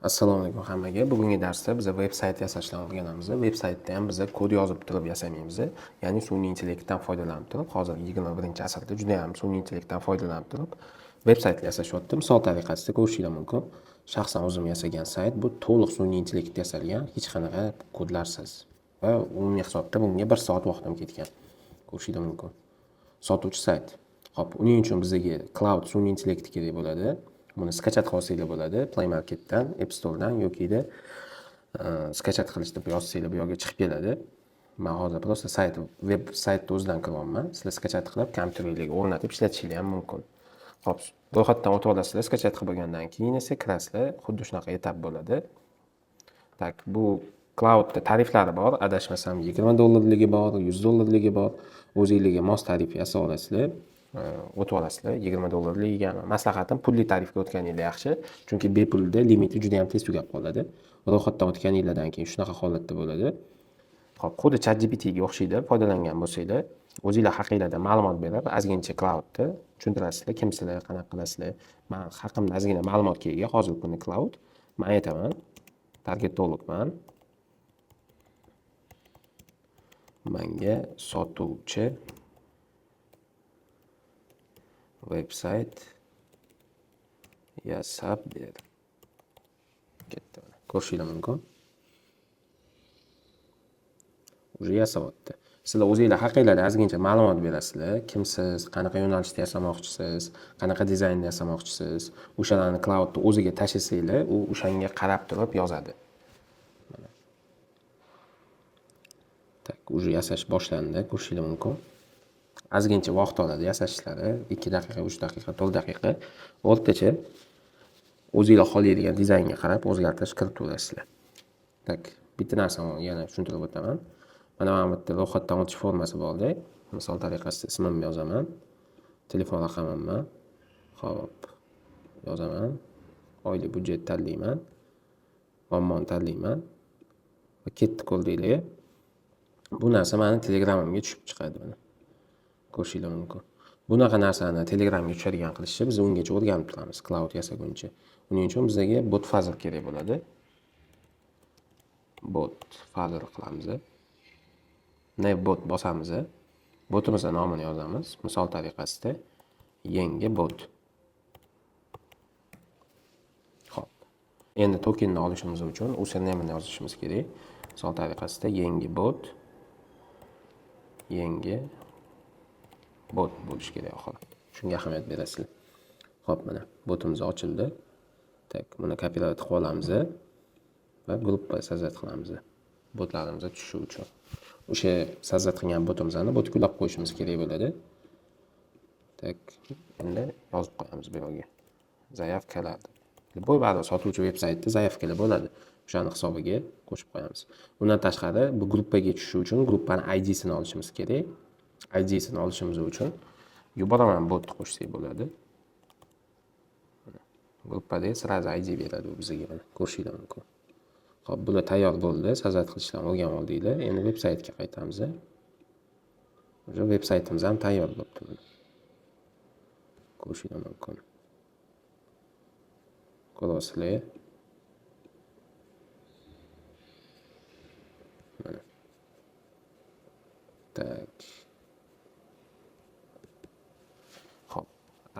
Assalomu alaykum hammaga. Bugungi darsda biz veb-sayt yasashni o'rganamiz. Veb-saytda ham biz kod yozib turib yasamaymiz. Ya'ni sun'iy intellektdan foydalanib turib, hozir 21-asrda juda ham sun'iy intellektdan foydalanib turib veb-sayt yasashyapti. Misol tariqasida ko'rishinglar mumkin. Shaxsan o'zim yasagan sayt bu to'liq sun'iy intellektda yasalgan, hech qanaqa kodlarsiz. Va umumiy hisobda bunga 1 soat vaqtim ketgan. Ko'rishinglar mumkin. Sotuvchi sayt. Xo'p, uning uchun bizga Claude sun'iy intellekti kerak bo'ladi. Buni скачать qilib olsanglar bo'ladi Play Marketdan, App Store'dan yokida скачать qilish deb yozsanglar bu yoqga chiqib keladi. Men hozir просто sayt, veb saytni o'zidan kiryapman. Sizlar скачать qilib kompyuteringizga o'rnatib ishlatishingiz ham mumkin. Xo'p, ro'yxatdan o'tib olasizlar, скачать qilib bo'lgandan keyin esa kirasizlar, xuddi shunaqa etap bo'ladi. Так, bu Claude'da tariflari bor, adashmasam 20 dollarligi bor, 100 dollarligi bor. O'zingizga mos tarif yasab olasizlar. O'tib olasizlar 20 dollarligiga. Maslahatim, pulli tarifga o'tganinglar yaxshi, chunki bepulda limiti juda ham tez tugab qoladi. Ro'yxatdan o'tganinglardan keyin shunaqa holatda bo'ladi. Xo'p, xuddi ChatGPTga o'xshaydi, foydalangan bo'lsanglar, o'zinglar haqinglarda ma'lumot berib, ozgincha Claude'da tushuntirasizlar, kimsizlar, qanaqa qilasizlar. Men haqimda ozgina ma'lumotga ega hozirgi kunda Claude. Men aytaman, targetologman. Menga sotuvchi veb-sayt yasab ber. Ketdi mana. Ko'rishinglar mumkin. Уже yasayapti. Sizlar o'zinglar haqinglarda ozgincha ma'lumot berasizlar. Kimsiz, qanaqa yo'nalishda yasamoqchisiz, qanaqa dizaynda yasamoqchisiz. O'shalarni Claude'ni o'ziga tashlasanglar, u o'shanga qarab turib yozadi. Mana. Так, уже yasash boshlandi, ko'rishinglar mumkin. Ozgincha vaqt oladi yasashlari, 2 daqiqa, 3 daqiqa, 4 daqiqa. O'rtacha o'zinglar xohlaydigan dizaynga qarab o'zgartirish kiritaverasizlar. Так, bitta narsani yana tushuntirib o'taman. Mana bu yerda ro'yxatdan o'tish formasi borda. Misol tariqasida ismimni yozaman, telefon raqamimni, xo'p, yozaman, oylik byudjet tanlayman, muammoni tanlayman va ketdi ko'rdinglar. Bu narsa meni Telegramimga tushib chiqadi mana. Ko'rishinglar mumkin. Bunaqa narsani Telegramga tushadigan qilishni biz ungacha o'rganib turamiz, Claude yasaguncha. Uning uchun bizga bot fazl kerak bo'ladi. Bot fazl qilamiz. Ne bot bosamiz. Botimizning nomini yozamiz. Misol tariqasida yangi bot. Xo'p. Endi tokenni olishimiz uchun usernameni yozishimiz kerak. Misol tariqasida yangi bot, yangi bot bo'lishi kerak oxiri. Shunga ahamiyat berasizlar. Xo'p, mana botimiz ochildi. Так, buni kopirovat qilib olamiz va gruppa sazat qilamiz. Botlarimiz tushishi uchun. O'sha sazat qilgan botimizni botga ulab qo'yishimiz kerak bo'ladi. Так, endi yozib qo'yamiz bu yerga. Zayavkalar. Bu baribir sotuvchi veb-saytda zayavkalar bo'ladi. O'shani hisobiga qo'shib qo'yamiz. Undan tashqari bu gruppaga tushishi uchun gruppani I D-sini olishimiz kerak. I D-sini olishimiz uchun yuboraman bot qo'shsak bo'ladi. Gruppada sразу ID beradi u bizga, mana ko'rishinglar mumkin. Xo'p, bular tayyor bo'ldi, sazat qilishdan o'rganib oldinglar. Endi veb-saytga qaytamiz. O'sha veb-saytimiz ham tayyor bo'libdi mana. Ko'rishinglar mumkin. Ko'rasizlar. Mana. Tak. Xo'p,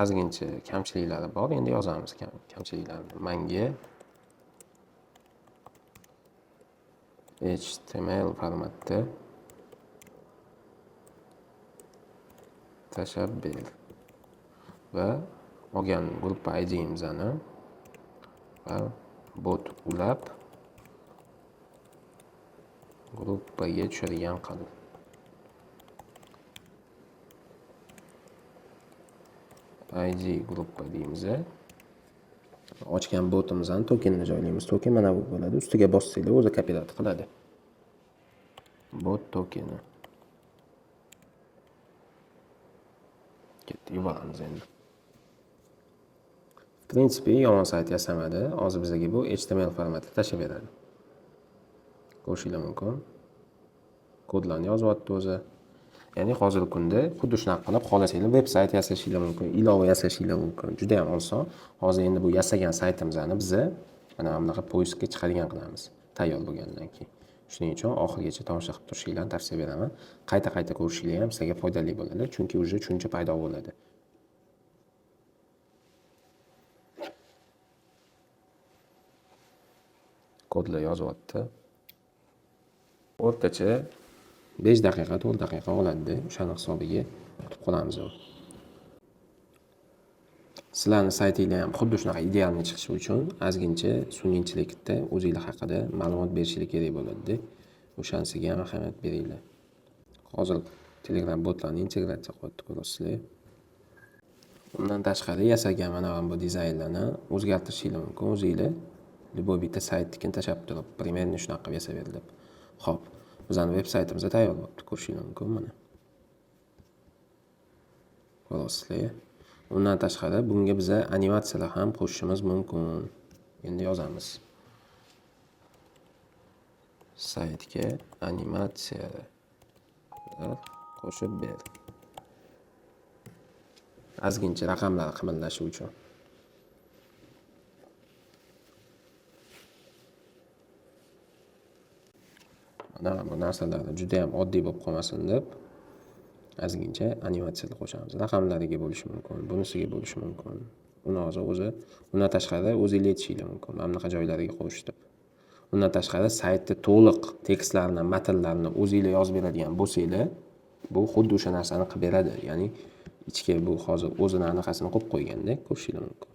ozgincha kamchiliklari bor. Endi yozamiz kamchiliklarni. Menga HTML formatda tashlab ber va olgan gruppa I D-imizni va bot ulab gruppaga tushadigan qilib. ID gruppa deymiz. Ochgan botimizni tokenni joylaymiz. Token mana bu bo'ladi. Ustiga bossanglar o'zi kopirovat qiladi. Bot tokeni. Ketdi, yuboramiz endi. В принципе, yomon sayt yasamadi. Hozir bizga bu HTML formatda tashlab beradi. Ko'rishinglar mumkin. Kodlarni yozyapti o'zi. Ya'ni hozirgi kunda xuddi shunaqa qilib xohlasanglar veb sayt yasashinglar mumkin, ilova yasashinglar mumkin. Juda ham oson. Hozir endi bu yasagan saytimizni biza Mana bunaqa поиск ga chiqadigan qilamiz tayyor bo'lgandan keyin. Shuning uchun oxirigacha tomosha qilib turishinglarni tavsiya beraman. Qayta-qayta ko'rishinglar ham sizlarga foydali bo'ladi, chunki уже tushuncha paydo bo'ladi. Kodlar yozyapti. O'rtacha 5 daqiqa, 4 daqiqa oladi. O'shani hisobiga kutib qolamiz. Sizlarni saytinglar ham xuddi shunaqa idealni chiqishi uchun ozgincha sun'iy intellektda o'zinglar haqida ma'lumot berishinglar kerak bo'ladi. O'shanisiga ham ahamiyat beringlar. Hozir Telegram botlarni integratsiya qilyapti, ko'rasizlar. Undan tashqari yasagan mana bu dizaynlarni o'zgartirishinglar mumkin o'zinglar. Любой bitta saytnikini tashlab turib, примерно shunaqa qilib yasab ber deb. Xo'p, bizning veb saytimiz tayyor bo'libdi, ko'rishinglar mumkin mana. Ko'rasizlar. Undan tashqari bunga biza animatsiyalar ham qo'shishimiz mumkin. Endi yozamiz. Saytga animatsiyalar qo'shib ber. Ozgincha raqamlar qimillashi uchun. Mana bu narsalarni juda ham oddiy bo'lib qolmasin deb ozgincha animatsiyalar qo'shamiz. Raqamlariga bo'lishi mumkin, bunisiga bo'lishi mumkin. Uni hozir o'zi, undan tashqari o'zinglar aytishinglar mumkin. Mana bunaqa joylariga qo'shib. Undan tashqari saytda to'liq tekstlarni, matnlarni o'zinglar yozib beradigan bo'lsanglar, bu xuddi o'sha narsani qilib beradi. Ya'ni ichki bu hozir o'zini anaqasini qo'yib qo'yganda ko'rishinglar mumkin.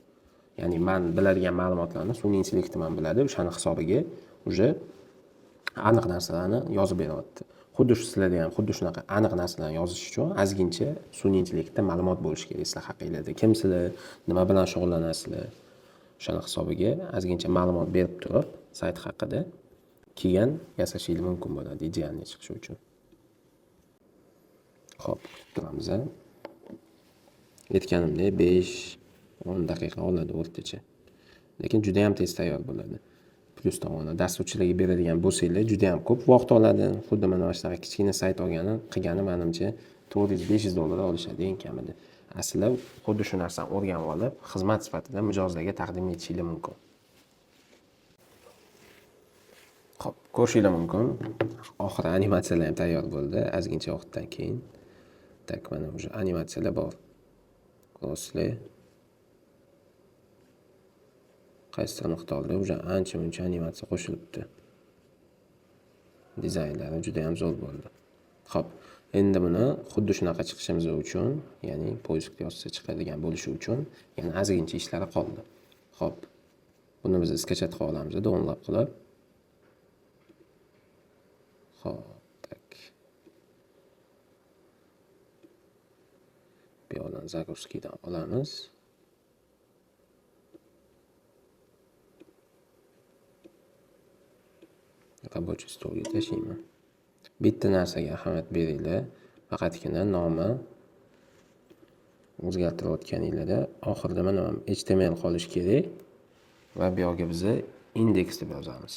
Ya'ni men biladigan ma'lumotlarni sun'iy intellektim ham biladi, o'shani hisobiga уже aniq narsalarni yozib beryapti. Xuddi shu sizlarda ham xuddi shunaqa aniq narsalarni yozish uchun ozgincha sun'iy intellektda ma'lumot bo'lishi kerak sizlar haqingizda. Kimsizlar, nima bilan shug'ullanasizlar? O'shani hisobiga ozgincha ma'lumot berib turib sayt haqida keyin yasashingiz mumkin bo'ladi idealni chiqishi uchun. Xo'p, kutib turamiz. Aytganimdek 5-10 daqiqa oladi o'rtacha. Lekin juda ham tez tayyor bo'ladi. Plyus tomoni dasturchilarga beradigan bo'lsanglar juda ham ko'p vaqt oladi. Xuddi mana shunaqa kichkina sayt olgani, qilgani menimcha $400-500 olishadi eng kamida. Aslida xuddi shu narsani o'rganib olib, xizmat sifatida mijozlarga taqdim etishingiz mumkin. Xo'p, ko'rishinglar mumkin. Oxiri animatsiyalar ham tayyor bo'ldi ozgincha vaqtdan keyin. Tak, mana уже animatsiyalar bor. Ko'rasizlar. Qaysidir miqdorda уже ancha-muncha animatsiya qo'shilibdi. Dizaynlari juda ham zo'r bo'ldi. Xo'p, endi buni xuddi shunaqa chiqishimiz uchun, ya'ni поиск yozsa chiqadigan bo'lishi uchun yana ozgincha ishlari qoldi. Xo'p, buni biz skachat qilib olamiz, download qilib. Xo'p, tak. Bu yoqdan загрузкиdan olamiz. Рабочий stolga tashlayman. Bitta narsaga ahamiyat beringlar. Faqatgina nomi o'zgartirayotganinglarda oxirida mana HTML qolishi kerak va bu yoqga biz index deb yozamiz.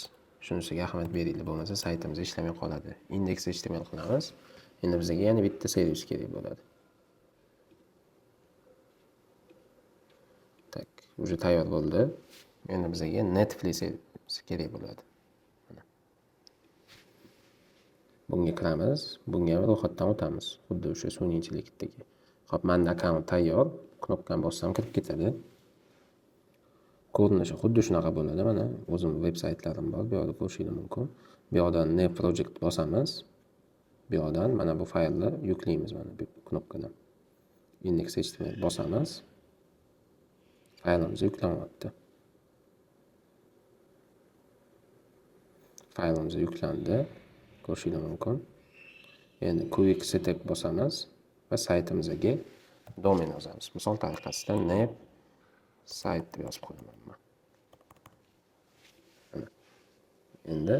Shunisiga ahamiyat beringlar, bo'lmasa saytimiz ishlamay qoladi. Index HTML qilamiz. Endi bizga yana bitta servis kerak bo'ladi. Tak, уже tayyor bo'ldi. Endi bizga Netflix servisi kerak bo'ladi. Bunga kiramiz, bunga ham ro'yxatdan o'tamiz. Xuddi o'sha sun'iy intellektdagi. Xo'p, menda akkaunt tayyor. Knopkani bossam kirib ketadi. Ko'rinishi xuddi shunaqa bo'ladi. Mana o'zim veb saytlarim bor, bu yoqda ko'rishingiz mumkin. Bu yoqdan New Project bosamiz. Bu yoqdan mana bu faylni yuklaymiz mana bu knopkadan. Index HTML bosamiz. Faylimiz yuklanyapti. Faylimiz yuklandi. Ko'rishingiz mumkin. Endi Quick Setup bosamiz va saytimizga domen yozamiz. Misol tariqasida nep sayt deb yozib qo'yaman men. Mana. Endi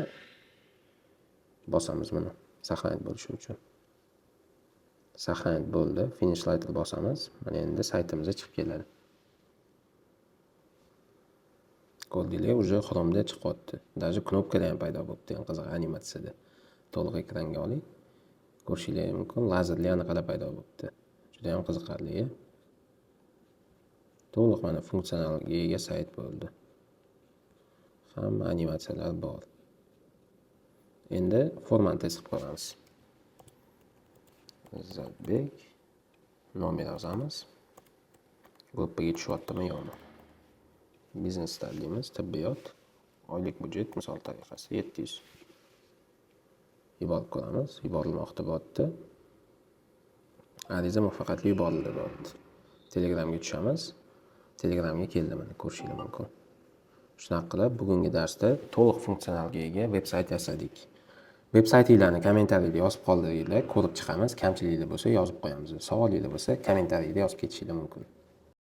bosamiz buni saqlanib bo'lishi uchun. Saqlanib bo'ldi. Finish later bosamiz. Mana endi saytimizga chiqib keladi. Ko'rdinglar, уже Chrome'da chiqyapti. Даже knopkalar ham paydo bo'libdi, eng qizig'i animatsiyada. To'liq ekranga oling. Ko'rishingiz mumkin, lazerli anaqalar paydo bo'libdi. Juda ham qiziqarli. To'liq mana funksionalga ega sayt bo'ldi. Hamma animatsiyalar bor. Endi formani test qilib ko'ramiz. Izzatbek, nomer yozamiz. Gruppaga tushyaptimi, yo'qmi? Biznes tanlaymiz, tibbiyot, oylik byudjet misol tariqasida 700. Yuborib ko'ramiz. Yuborilmoqda deyapti. Ariza muvaffaqiyatli yuborildi deyapti. Telegramga tushamiz. Telegramga keldi, mana, ko'rishingiz mumkin. Shunaqa qilib, bugungi darsda to'liq funksionalga ega veb-sayt yasadik. Veb saytinglarni kommentariyada yozib qoldiringlar, ko'rib chiqamiz. Kamchiliklar bo'lsa, yozib qo'yamiz. Savolinglar bo'lsa, kommentariyada yozib ketishinglar mumkin.